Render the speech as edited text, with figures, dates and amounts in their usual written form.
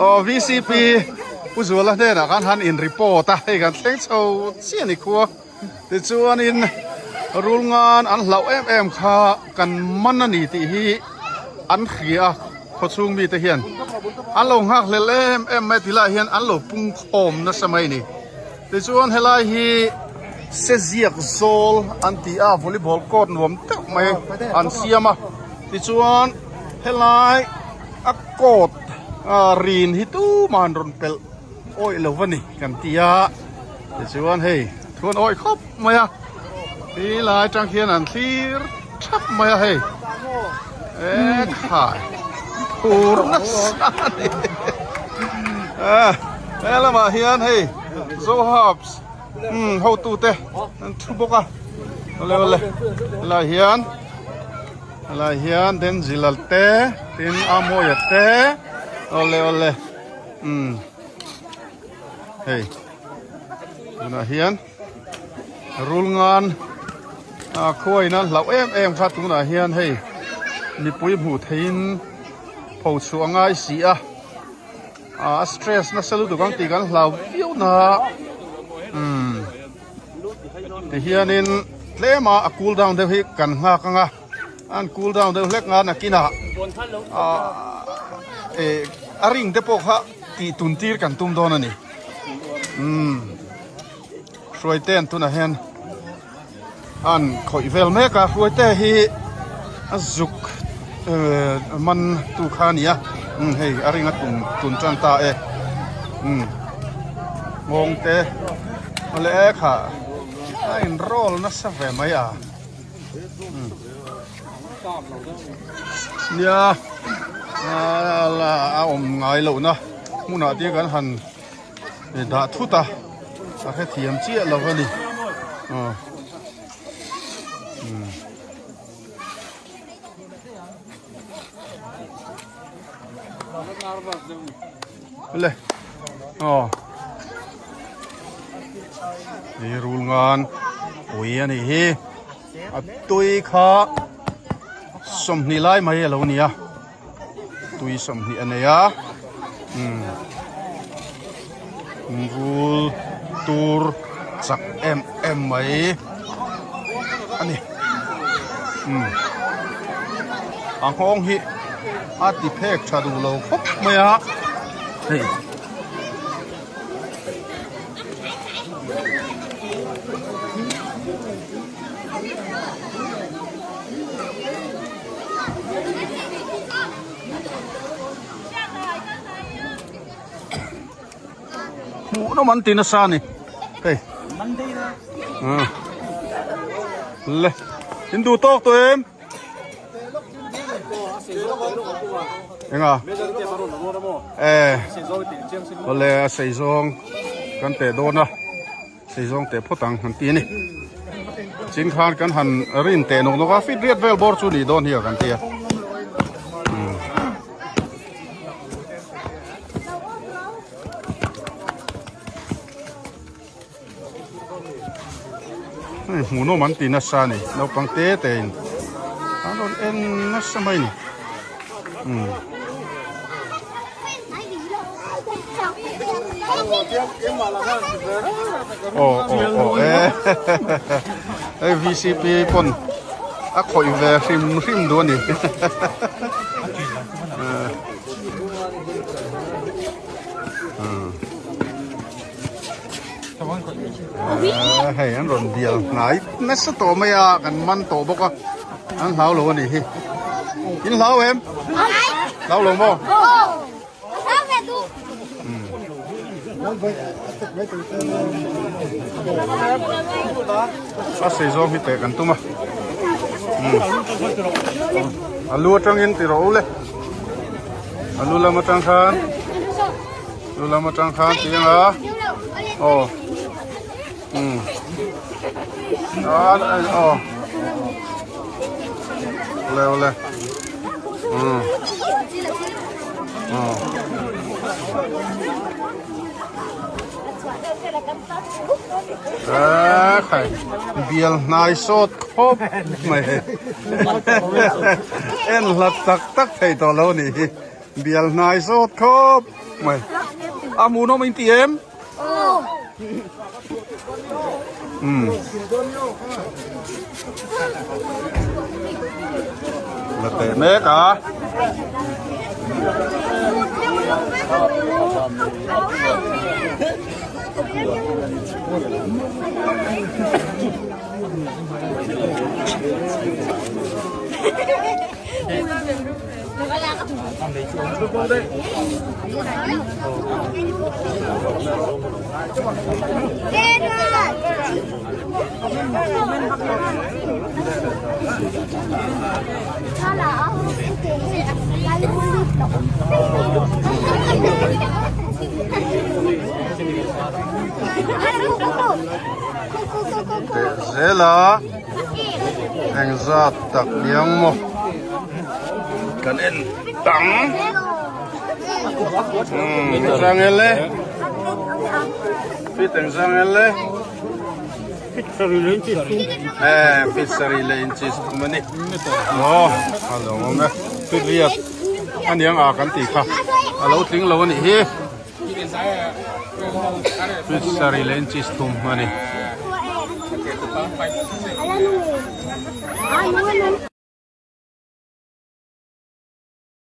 Aw VCP Pu Zuala hnenah khan han in report a, hei kan thleng chho chiah a ni khua. Tichuanin rul ngan an hlauh em em kha kan man a ni tih hi an hria a, khawchhung mite hian an lo nghak hlel em em mai a ti lai hian an lo pung khawm nasa mai a ni. Tichuan helai hi seziak zawl an ti a, volleyball court nuam deuh mai an siam a, tichuan helai a court rin hi tuman rawn pelh awih lo va ni kan ti a, tichuan hei thu an awih khawp mai a, ti lai atang hian an thlir thap mai a hei e khai phur nasa a ni he lamah hian hei zohabs umm hotu te an thu bawk a awle awle helai hian helai hian denzil te tin amawia te awle awle. Umm hei tunah hian rul ngan ah khuain a hlauh em em kha tunah hian hei mipui hmuh theihin pho chhuah a ngai si a ah a stress nasa lutuk ang tih kan hlau viau na umm tihianin tlem a a cool down deuh hi kan nghak ang a. An cool down deuh hlek nga nakinah ah eh a ring te pawh kha tih tun tir kan tum dawn a ni. Umm Hruaite an tunah hian an khawih vel mek a, Hruaite hi a zuk eh man tu kha a ni a, umm hei a ring a tum tun tan ta e. Umm nghawng te awle kha a in roll nasa ve mai a. Nia a awm ngai lohna hmunah te kan han dah thut a a hrethiam chiah lo a ni aw le aw hi rul ngan ui a nih hi a tui kha 20 lai mai a lo ni a tui 20 a nei a umm rul tur chak em em mai a ni umm a nghawng hi a ti phek tha duh lo khawp mai a hei. Hmuh nawm an ti nasa a ni hei le in duh tawk tawh em enga e awle a sei zawng kan teh dawn a sei zawng teh phawt ang han ti a ni chin khan kan han rin teh nawk nawk a fit riat vel bawr chu nih dawn hi a kan ti a. Hei hmuhnawm an ti nasa a ni naupang te te in an rawn en nasa mai a ni umm. Aw aw aw e hei vcp pawn a khawih ve hrim hrim duh a ni. Hei an rawn bial hnai nasa tawh mai a kan man tawh bawk a an hlau lo a nih hi in hlau em hlau lo maw a sei zawng hi teh kan tum a a lu atangin ti rawh u le a lu lam atang khan Lu lam atang khan tih anga aw um aw ole ole um aw a khai bial hnai sawt khawp mai en hlat tak tak thei tawh lo a nih hi. Bial hnai zawt khawp mai. A hmuhnawm in ti em? Umm. La teh mek a. Teh zel a engzat tak niang maw kan en tang umm zang el e fit eng zang el e eh fit sarih leh inchis thum a ni aw a lo awm e fit riat a niang a kan tih kha a lo tling lo a nih hi. Fit sarih leh inches thum a ni.